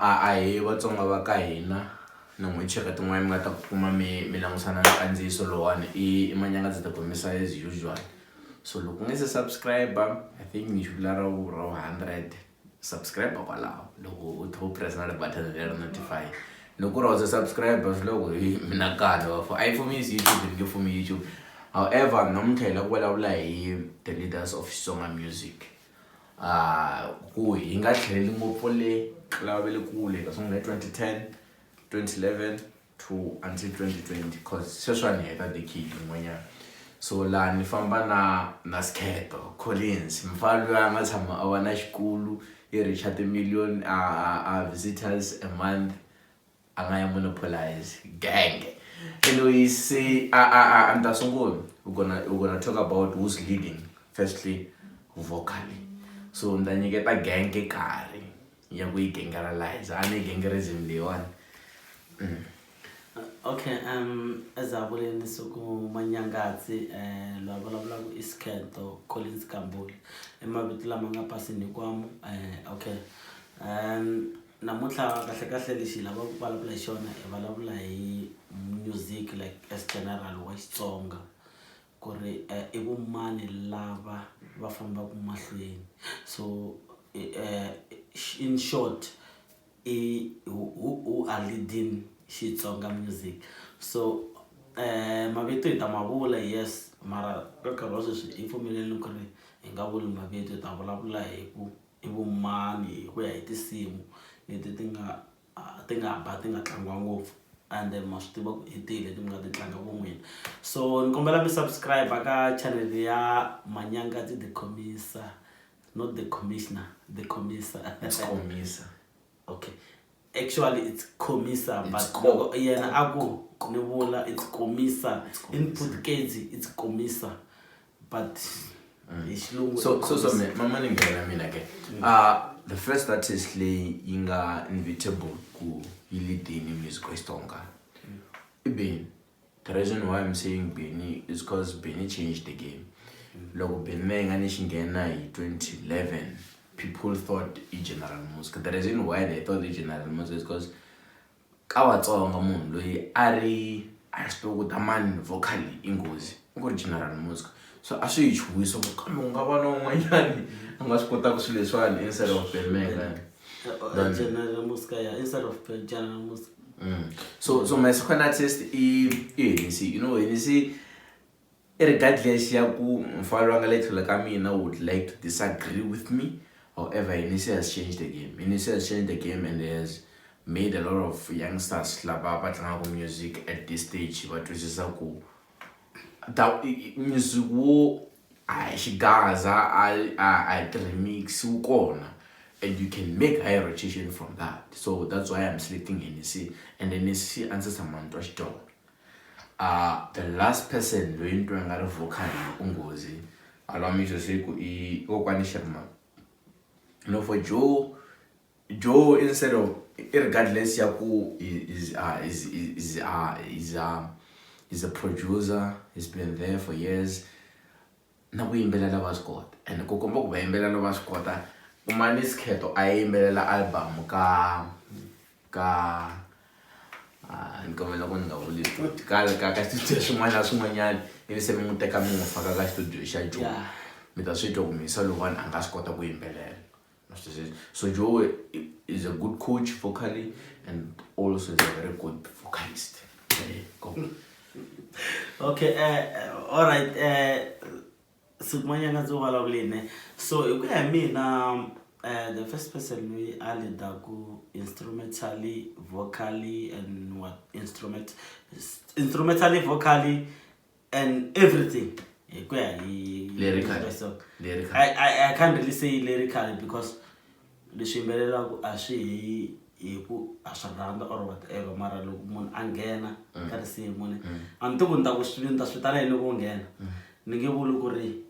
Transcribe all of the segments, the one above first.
A hi Vatsonga va ka hina ni n'wi cheka tin'wani mi nga ta kuma mi mi langusana na nkandziyiso lowuwani i i Manyangadzi the Comisa as usual so loko u nga se subscribe I think ni xi vula ra vu ra vu 100 subscribe kwalaho loko u tlhe u press na ri button leri notify loko ku ri wa se subscribe swi loko hi mina kahle wa a yi fumisi YouTube ni nge fumi YouTube however namuntlha hi lava ku vulavula hi the leaders of Xitsonga music ku hi nga tlheleli ngopfu le lava ve le kule hi ta sungula hi 2010 2011 to until 2020 cause sweswiwani hi heta decade yin'wanyana so laha ni famba na na Sikheto Collins mufana loyi a nga tshama a va na xikulu i reach ti-million a visitors a month a nga ya monopolize gang anyway se a a a a ni ta sungula we're gonna talk about who's leading firstly vocally so ni ta nyiketa gang karhi ya ku yi gangeralize a ni gangerism leyiwani. Okay, as a vuleni siku Manyangatsi loyi a vulavulaka i Sikheto Collins Kambule i mavito lama nga pasini hinkwamu okay namuntlha kahle kahle lexi hi lavaka ku vulavula hi xona hi vulavula hi music like as general wa Xitsonga ku ri i vo mani lava va fambaka mahlweni so in short i who are leading Xitsonga music so mavito hi ta ma vula yes mara ka nkarhi wa sweswi hi pfumeleleni ku ri hi nga vuli mavito hi ta vulavula hi ku i vo mani hi ku ya hi tinsimu leti ti nga ti nga ba ti nga tlangiwa ngopfu and then ma swi tiva ku i tihi leti mi nga ti tlanga vo n'wina so ni kombela mi subscribe ka channel ya Manyangadzi the Comisa not the commissioner the Comisa. It's Comisa. Okay, actually it's Comisa but loko yena a ku ni vula it's Comisa in Portuguese it's Comisa but hi xilungu So me mama ni nghena mina ke the first artist leyi yi nga inevitable ku yi leadini music wa Xitsonga i Benny. The reason why I'm saying Benny is because Benny changed the game. Loko Benny Mayengani xi nghena hi 2011 people thought i General Muzka. The reason why they thought i General Muzka is because ka Vatsonga munhu loyi a ri a swi tiva ku damani vocally i nghozi i ku ri General Muzka so a swi hi chuhisa ku kambe ku nga va na un'wanyani a nga swi kotaka swilo leswiwani instead of Benny Mayengani. General Muzka, yeah, instead of General Muzka. So my second artist i Hennessy. You know Hennessy regardless ya ku mufana loyi a nga le tlhelo ka mina would like to disagree with me however Hennessy has changed the game. Hennessy has changed the game and has made a lot of youngsters lava va tlangaka music at this stage va twisisa ku music wo a hi xigaza a hi ti-remix wu kona and you can make high rotation from that so that's why I'm selecting Hennessy and Hennessy a ndzi tshama ni twa xitolo. The last person loyi ni twa nga ri vocally u nghozi allow me to say ku i kokwani Sherman no for Joe Joe instead of regardless ya ku is a producer he's been there for years na ku yimbelela va swi kota and ku komba ku va yimbelela va swi kota kumani Sikheto a yimbelela album ka ni kombela ku ni nga vuli ka ka ka studio swin'wana na swin'wanyana ivi se mi n'wi teka mi n'wi faka ka studio xa Joe mi ta swi twa ku muyisa lowuwani a nga swi kota ku yimbelela. So Joe is a good coach vocally and also is a very good vocalist. Okay, go. Okay, all right. Siku Manyangadzi u vulavulini so hi ku ya hi mina the first person loyi a leadaku instrumentally vocally and what instrument instrumentally vocally and everything hi ku ya hi Lyrically. So, Lyrically. I can't really say lyrically because leswi yimbelelaka a swi hi hi ku a swi rhandza or whatever mara loko munhu a nghena ka risimu ni a ni tivi ku ni ta ku swi ni ta swi vitana yini loko u nghena ni nge vuli ku ri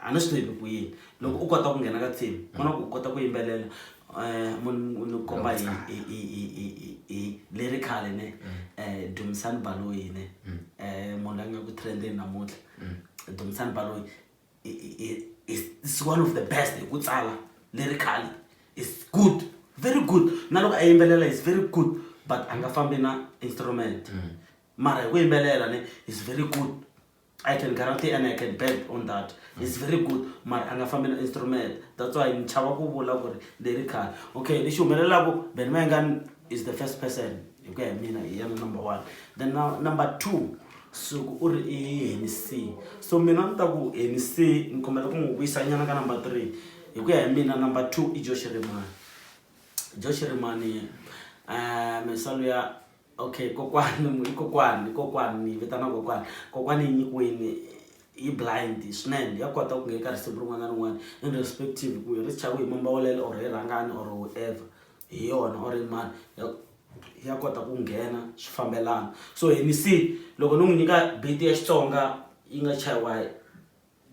a ni swi tivi ku yini loko u kota ku nghena ka team ku na ku u kota ku yimbelela munhu ni komba hi hi hi hi hi hi hi lyrically ne Dumisani Baloyi ne munhu loyi a nga ku trendeni namuntlha Dumisani Baloyi is one of the best hi ku tsala lyrically is good. Very good. Na loko a yimbelela is very good, but a nga fambi na instrument. Mara hi ku yimbelela ne is very good. I can guarantee and I can bet on that. It's very good. Mara a nga fambi na instrument. That's why ni chava ku vula ku ri lyrically. Okay, lexi humelelaku Benny Mayengani is the first person hi ku ya hi mina hi yena number one. Then now number two suku u ri i Hennessy. So mina ni ta ku Hennessy ni kombela ku n'wi vuyisa nyana ka number three. Hi ku ya hi mina number two i Joe Shirimani. Joe Shirimani misalo ya okay kokwani i kokwani i kokwani ni yi vitana kokwani kokwani yi nyikiwini yi blind swinene ya kota ku nghena ka risimu rin'wana na rin'wana irrespective ku ri chaviwe hi Mambawulele or hi Rhangani or whoever hi yona or i mani ya ya kota ku nghena swi fambelana so Hennessy loko ni n'wi nyika beat ya Xitsonga yi nga chayiwa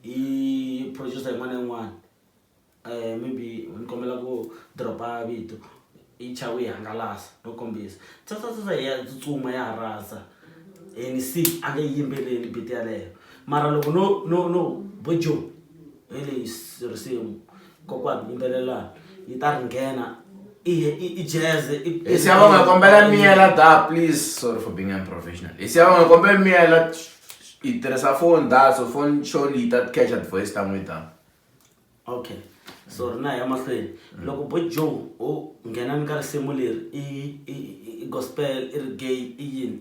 hi producer yin'wana na yin'wana maybe ni kombela ku drop-a vito yi chavi yi hangalasa no kombisa tsatsatsatsa ya tsutsuma ya harasa and see a nge yi yimbeleli beat yaleyo mara loko no no no bo Joe hi leyi risimu kokwani yimbelelani yi ta ri nghena i jazz i siyabonga kombela miyela da please sorry for being unprofessional hi siyabonga kombela miyela yi tirhisa phone da so phone surely yi ta catch voice ta n'wi da. Okay so ri na hi ya mahlweni loko bo Joe o nghena ni ka risimu leri i i i gospel i ri gay i yini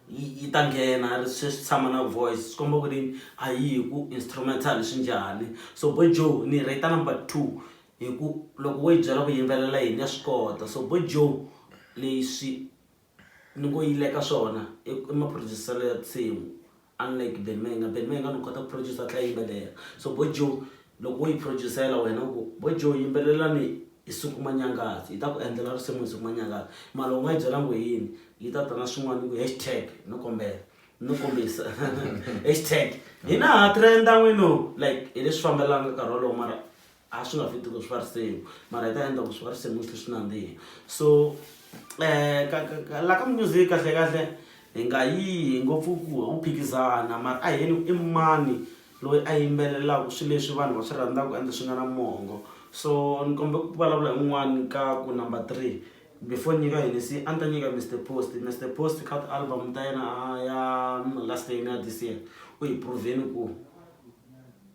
yi yi ta nghena ri swi tshama na voice swi komba ku ri a yi hi ku instrumental swi njhani so bo Joe ni rate number two hi ku loko wo yi byela ku yimbelela yini ya swi kota so bo Joe leswi ni ngo yi le ka swona i ma-producer-lo ya tinsimu unlike Benny Mayengani. Benny Mayengani u kota ku producer a tlhela a yimbelela so Bo Joe loko wo yi producer-la wena u ku Bo Joe yimbelelani hi Siku Manyangazi yi ta ku endlela risimu hi Siku Manyangazi mara loko u nga yi byelanga ku hi yini yi ta ta na swin'wana yi ku hash tag no kombela no kombisa hash tag hina ha trend-a n'wino like hi leswi fambelaka nkarhi wolowo mara a swi nga fiti ku swi va risimu mara yi ta endla ku swi va risimu swi swi nandziha so la ka music kahle kahle hi nga yi ngopfu ku wu phikizana mara a hi yeni i mani loyi a yimbelelaka swilo leswi vanhu va swi rhandzaka ende swi nga na mongo so ni kombe ku vulavula hi un'wani ka ku number three before ni nyika Hennessy a ni ta nyika Mister Post Mister Post ka ti-album ta yena ya last year na ya this year u hi prove-ni ku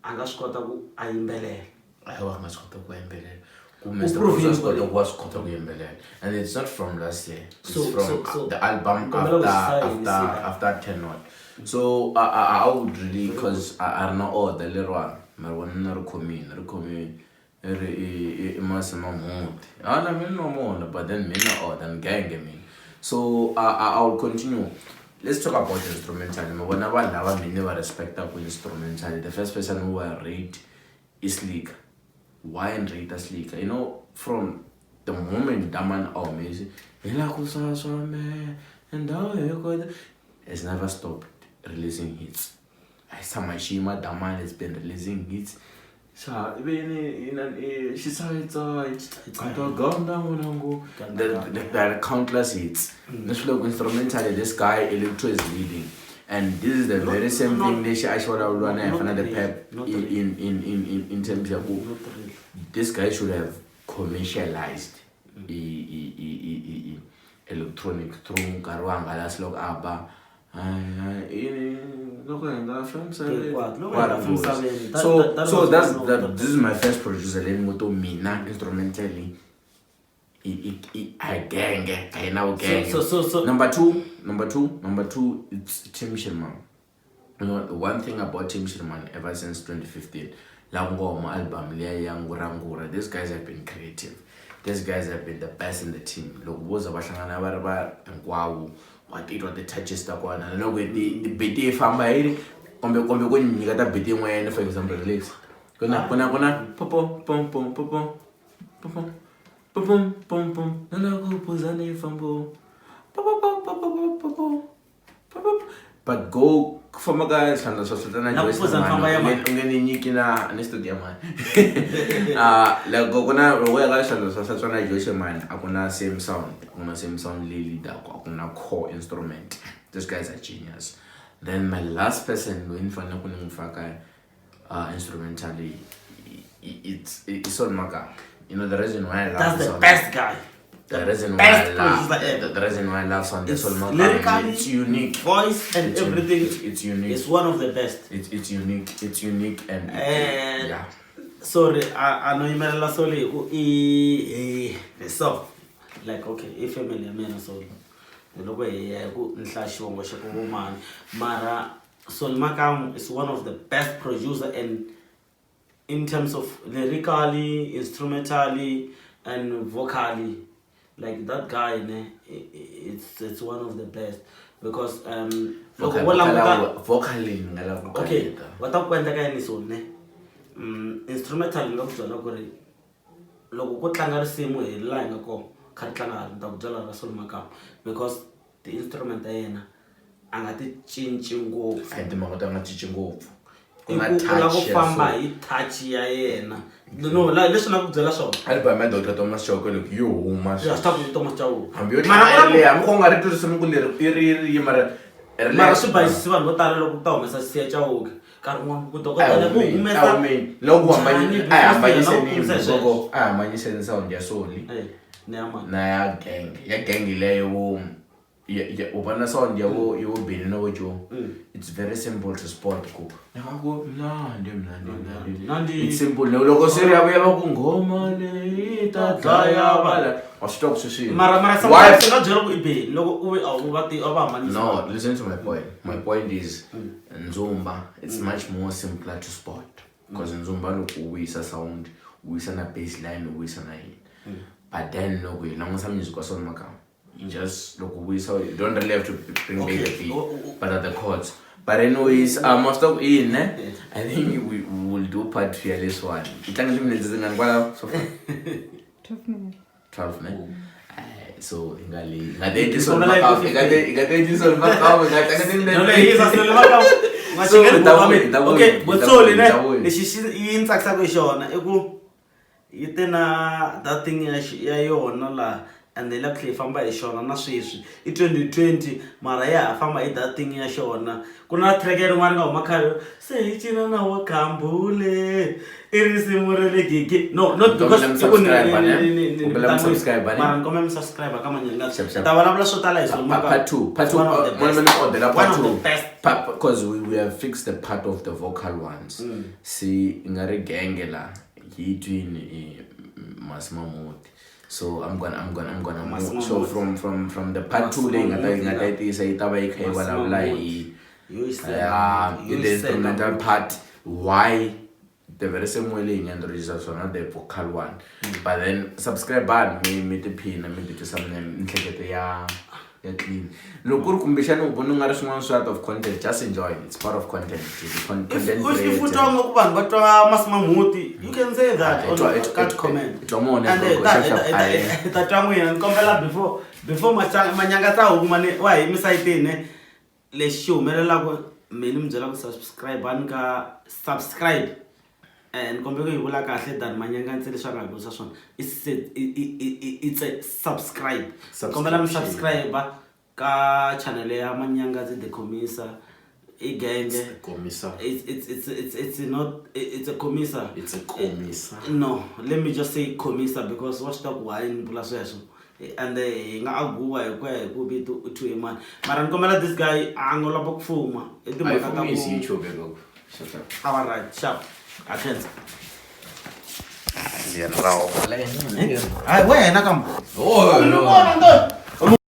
a nga swi kota ku a yimbelela hayiwa a nga swi kota ku yimbelela ku Mr. Post wa swi kota ku wa swi kota ku yimbelela and it's not from last year it's so, from so, so, the album after after after ten not so I, I, I would really because I, I ri na order leriwani mara vona ni ri khomile ri khomile i ri i i masi ma mhuti ha na mina no mona but then mina order ni genge mina so I, I, I will continue let's talk about instrumental mi vona vanhu lava mina va respectaku instrumental the first person who I rate is Slika why and rate Slika you know from the moment Daman a humese hi la ku swa swa me ndhawu hinkwayo has never stopped releasing hits a xi tshama xi yima Daman has been releasing hits Xa i ve yini inani i xitsayitsayi gonda n'wanangu there are countless hits ni swi loko instrumentally this guy Electro is leading and this is the very same thing lexi a xi vulavuriwa na yena the pep in in in in in terms ya ku this guy should have commercialized i i i i i electronic through nkarhi wo hangalasa loko a ba loko hi nga fa misaveni so so that's that this is my first producer leyi ni ngo to mina instrumentally a genge a yi na vugenge number two number two number two it's Tim Sherman you know one thing about Tim Sherman ever since 2015 la ku nga huma album liya ya ngurangura these guys have been creative these guys have been the best in the team loko vo za va hlangana va ri va hinkwawo wa titwa ti-touches ta kona na loko ti-beat yi famba yi ri kumbe kumbe ku nyika ta beat yin'wanyana for example relax ku na ku na ku na popo pom pom popo popo popo pom pom na na ku phuzani fambo popo popo popo popo but go ku famba ka swihlandla swa swi na Joyce u nge ni nyiki na ni studio mani loko ku na loko ya ka swihlandla swa swa na Joyce mani a ku na same sound a ku na same sound leyi leadaka a ku na core instrument these guys are genius then my last person loyi ni faneleke ni n'wi faka instrumentally it's it's Sol Maka you know the reason why I love that's the best guy. The reason why best I love producer ever. the reason why I love Sunday It's Sol Makam, lyrically, it's unique. voice and It's everything. It's unique. It's one of the best. It's unique. It's unique and Eh, yeah. Sorry, a no yimelela Soli hi ku i hi so like okay i family ya mina Soli loko hi ya hi ku ni hlaya xivongo xa ku vomani mara Solly Makamu is one of the best producer and in terms of lyrically, instrumentally and vocally like that guy ne it's one of the best because loko vo languta vocally ni nga lava ku okay kaneta. Va ta ku endleka yini so ne instrumental ni nga ku byela ku ri loko ko tlanga risimu hi laha hi nga kona kha ri tlanga ni ta ku byela ra Solly Makamu because ti-instrument ta yena a nga ti cinci ngopfu. A hi timhaka to a nga cinci ngopfu. Ku I na ku u lava ku touch ya famba so. hi touch ya yena no la leswi na ku byela swona. Album ya Dr Thomas Chauke loko yi huma ya swi ta ku Thomas Chauke hambi yo Mara tlanga ku na leyi hambi ku nga ri twi risimu ku leri i ri ri mara ri mara swi bayisisi vanhu vo tala loko ku ta humesa Siya Chauke nkarhi wun'wana ku A dokodela hi ku humeni, humesa a hi humeni. Loko ku njhani a hi hambanyiseni because yena u humesa hi loko sweswo. a hi hambanyiseni sound ya Solly Eh, ni ya mani na ya gang ya gang leyo vo u vona sound ya vo ya vo Benny na vo Joe. It's very simple to spot ku ku mnandi mnandi mnandi. Mnandi. It's simple. Loko se ri ya vuya va ku nghoma leyi ta dlaya vala wa swi twa ku sweswi mara mara Why? sometimes nga byela ku i Benny loko u ve a wu va ti a va hambanisa. No, listen to my point. My point is Nzumba, it's much more simpler to spot. Because Nzumba loko u vuyisa sound, u vuyisa na bass line, u vuyisa na yini. But then loko hi langusa music wa Solly Makamu, you just loko u vuyisa you don't really have to bring back the Okay. beat, Oh. but at the chords. But anyways, after in, I think we will do part 2 ya this one. I tlanga timinetse tingani kwalaho so far? 12 minutes. 12 ne? So hi nga le hi nga teki Solly Kombela hi ku Makamu, hi nga teki Solly Makamu, hi nga tlanga timinetse. No, lehisa Solly Makamu. So, Machingeni hi ta ku vuya, hi ta vuya, okay hi ta Botsoli vuya, ne hi ta vuya. lexi xi yi ni tsakisaka hi xona i ku yi te na that thing ya ya yona laha and yi la ku tlhela yi famba hi xona na sweswi i 2020 mara ya ha famba hi that thing ya xona ku na track rin'wana nga huma khale se hi cina na wa khambule i risimu ra le gigi no not because Kombela mi i ku ni- subscribe, ne? ni- ni- ni- Kombela mi ni- subscribe, ne? mara ni kombela mi subscribe ka Manyanga. Sharp, sharp. Ta vulavula swo tala hi Solly Makamu. Part 2 part 2 One of the one best. minute order part One of 2 the best. Because we have fixed the part of the vocal ones. See nga ri genge la yi twini i Masi Mamuti. So I'm gonna Masi move. So Mamuti. from the part 2 leyi nga ta yi tiyisa yi ta va yi kha yi Masi vulavula hi Mamuti. Yo yi senda, yeah, yo in yi the senda. instrumental part why the very same way leyi nga introduce swona the vocal one. But then subscribe mi mi tiphina mi titwisa miehleketo ya clean. Loko ku ri kumbexani u vona u nga ri swin'wana swi out of content, just enjoy. It's part of content. It's content If u creator. twa nga ku vanhu va twa Masi Mamuti, you can say that Ah, on ka comment. i twa mona And loko xaxa a hi ta twa n'wina ni kombela before manyanga ta huma ni wa hi misayitini ne lexi xi humelelaka mi ni mi byela ku subscribe ni ka subscribe. Ni kombela ku yi vula kahle than manyanga ntse leswi a nga vurisa swona. It's a subscribe. Ni kombela mi Subscription. subscribe ka channel ya Manyanga the Comisa i genge. Comisa. It's not, it's a comisa. It's a comisa. No, let me just say comisa because wa swi tiva ku why ni vula sweswo and hi nga aguwa hi ku ya hi ku vito u thyiwe mani mara ni kombela this guy a nga lava ku fuma i A yi timhaka ta fumisi ku YouTube loko. Shut up. a va right sharp a khensa. Leri ra Hayi wena kambe Oh, no. Vona ndo.